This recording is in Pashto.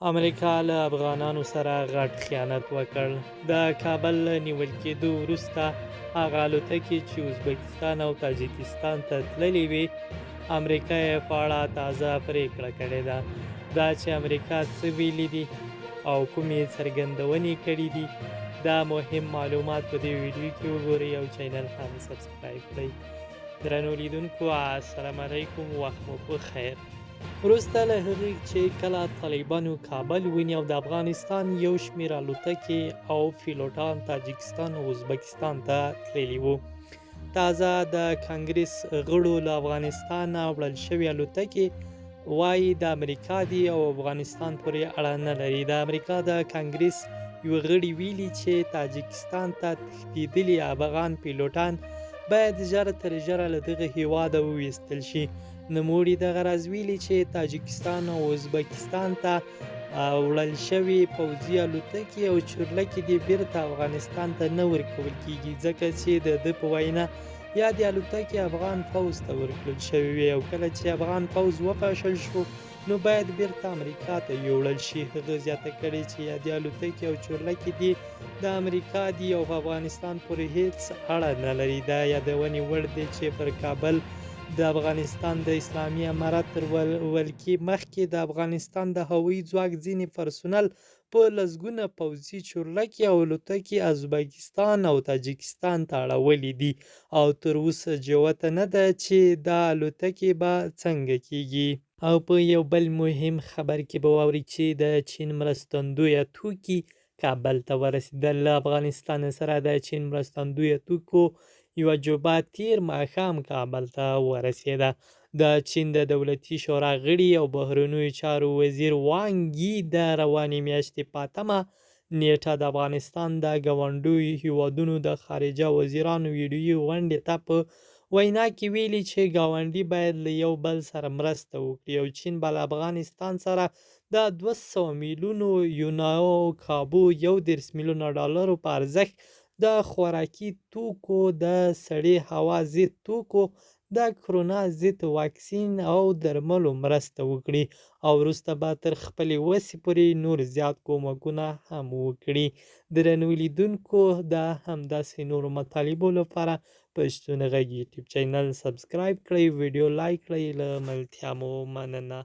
امریکا له افغانانو سره غټ خیانت وکړ. د کابل له نیول کېدو وروسته هغه الوتکې چې ازبکستان او تاجکستان ته تللې وې، امریکا یې په اړه تازه پرېکړه کړې ده. دا چې امریکا څه ویلي دي او کومې څرګندونې کړې دي، دا مهم معلومات په دې ویډیو کې وګورئ او چینل هم سبسکرایب کړئ. درنو لیدونکو، السلام علیکم، وخت مو په خیر. وروسته له هغې چې کله طالبانو کابل ونیو، د افغانستان یو شمېر الوتکې او پیلوټان تاجکستان او ازبکستان ته تللي وو. تازه د کانګریس غړو له افغانستانه وړل شوې الوتکې وایي د امریکا دي او افغانستان پورې اړه نه لري. د امریکا د کانګریس یو غړي ویلي چې تاجکستان ته تښتېدلي افغان پیلوټان باید ژر تر ژره له دغه هیواده وویستل شي. نوموړي دغه راز ویلي چې تاجکستان او ازبکستان ته وړل شوې پوځي الوتکې او چورلکې دې بیرته افغانستان ته نه ورکول کیږي، ځکه چې د ده په وینا یادې الوتکې افغان پوځ ته ورکړل شوې وې او کله چې افغان پوځ وپاشل شو نو باید بیرته امریکا ته یوړل شي. هغه زیاته کړې چې یادې الوتکې او چورلکې دې د امریکا دي او په افغانستان پورې هیڅ اړه نه لري. دا یادونې وړ دی چې پر کابل د افغانستان د اسلامي امارت تر ولکې مخکې د افغانستان د هوایي ځواک ځینې پرسونل په لسګونه پوځي چورلکې او الوتکې ازبکستان او تاجکستان ته اړولې دي او تر اوسه جوته نه ده چې دا الوتکې به څنګه کیږي. او په یو بل مهم خبر کې به واوري چې د چین مرستندویه توکي کابل ته ورسېدل. له افغانستان سره د چین مرستندویه توکو یوه جوبه تیر ماښام کابل ته ورسېده. د چین د دولتي شورا غړي او بهرنیو چارو وزیر وانګ یي د روانې میاشتې په 8مه نېټه د افغانستان د ګاونډیو هیوادونو د خارجه وزیرانو ویډیويي غونډې ته په وینا کې ویلي چې ګاونډي باید له یو بل سره مرسته وکړي او چین به له افغانستان سره د 200 میلیونو یوناو کابو 31 میلیونه ډالرو په ارزښت د خوراکي توکو، د سړې هوا ضد توکو، د کرونا ضد واکسین او درملو مرسته وکړي او وروسته به تر خپلې وسې پورې نور زیات کومکونه هم وکړي. درنو لیدونکو، د همداسې نورو مطالبو لپاره پښتون غږ یوټیوب چینل سبسکرایب کړئ، ویډیو لایک کړئ. له ملتیا مو مننه.